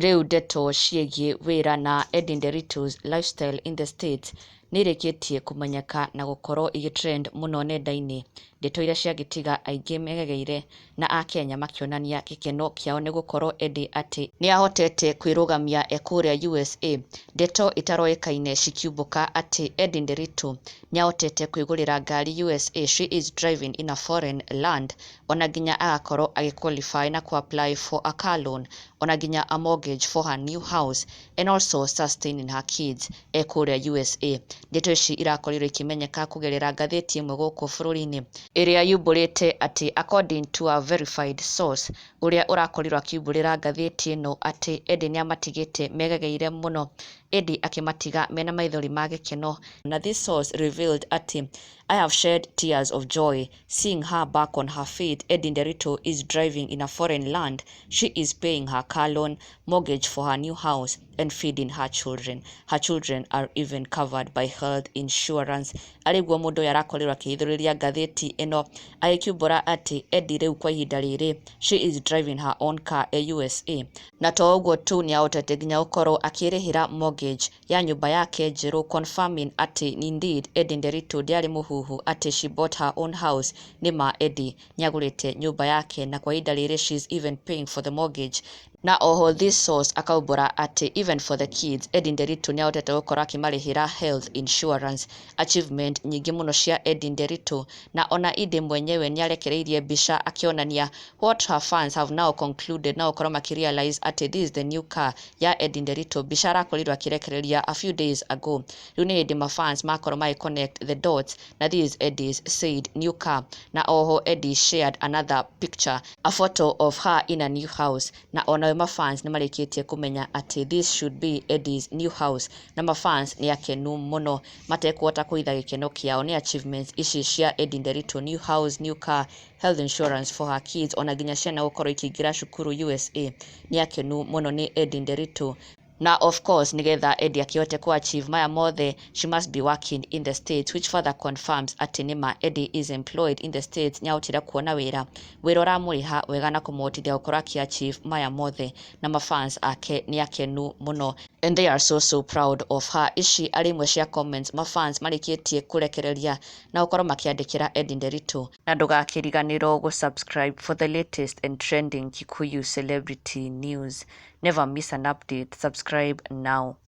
Rĩu ndeto ciĩgiĩ wĩra na Edday Nderitu's lifestyle in the States nĩirĩkĩtie kũmenyeka na gũkorwo igĩtrend mũno nenda-inĩ. Ndeto iria ciagĩtiga aingĩ megegeire na akenya makĩonania gĩkeno kĩao nĩ gũkorwo Edday atĩ nĩahotete kwĩrũgamia e kũrĩa USA. Ndeto itaroĩkaine cikiumbũka atĩ Edday Nderitu nĩahotete kwĩgũrĩra ngari USA. She is driving in a foreign land, ona nginya agakorwo agĩ qualify na ku apply for a car loan, ona nginya a mortgage for her new house and also sustaining her kids e kũrĩa USA. Ndeto ici irakorirwo ikĩmenyeka kũgerera ngathĩti ĩmwe gũkũ bũrũri-inĩ ĩrĩa yumbũrĩte atĩ according to a verified source, ũrĩa ũrakorirwo akiumbũrĩra ngathĩti ĩno atĩ Edday nĩamatigĩte megegeire mũno. Edday akĩmatiga mena maithori ma gĩkeno, na this source revealed atĩ, "I have shed tears of joy seeing her back on her feet. Edday Nderitu is driving in a foreign land. She is paying her car loan, mortgage for her new house and feeding her children. Her children are even covered by health insurance." Arĩguo mũndũ ũyũ arakorirwo akĩhithũrĩria ngathĩti ĩno agĩkiumbũra atĩ Edday rĩu kwa ihinda rĩrĩ she is driving her own car e USA, na to ũguo tu, nĩahotete nginya gũkorwo akĩrĩhĩra mortgage ya nyũmba yake njerũ, confirming atĩ indeed Edday Nderitu ndĩarĩ mũhuhu atĩ she bought her own house. Nĩma Edday nĩagũrĩte nyũmba yake na kwa ihinda rĩrĩ she is even paying for the mortgage. Na oho this source akaumbũra atĩ even for the kids, Edday Nderitu nĩahotete gũkorwo akĩmarĩhĩra health insurance. Achievement nyingĩ mũno cia Edday Nderitu, na ona Edday mwenyewe nĩarekereirie mbica akĩonania what her fans have now concluded na gũkorwo makĩrealize atĩ this is the new car ya Edday Nderitu. Mbica arakorirwo akĩrekereria a few days ago. Rĩu nĩ hĩndĩ mafans makorwo magĩ connect the dots na this is Eday's said new car. Na oho Edday shared another picture, a photo of her in a new house, na onawe mafans nĩ marĩkĩtie kũmenya atĩ this should be Eday's new house, na mafans nĩ akenu mũno matekũhota kũhitha gĩkeno kĩao nĩ achievements ici cia Edday Nderitu: new house, new car, health insurance for her kids, ona nginya ciana gũkorwo ikĩingĩra cukuru USA. Nĩ akenu mũno nĩ Edday Nderitu. Na of course, nigetha Edday akĩhote ku achieve maya mothe, she must be working in the States, which further confirms atĩ nĩma Edday is employed in the States. Nĩahotire kuona wĩra, wĩra ũramũrĩha wega na kũmũhotithia gũkorwo akĩ achieve maya mothe, na mafans ake nĩ akenu mũno and they are so so proud of her. Ici arĩ imwe cia comments mafans marĩkĩtie kũrekereria na gũkorwo makĩandĩkĩra Edday Nderitu. Na ndũgakĩriganĩrwo gũ-subscribe for the latest and trending Kikuyu celebrity news. Never miss an update. Subscribe now.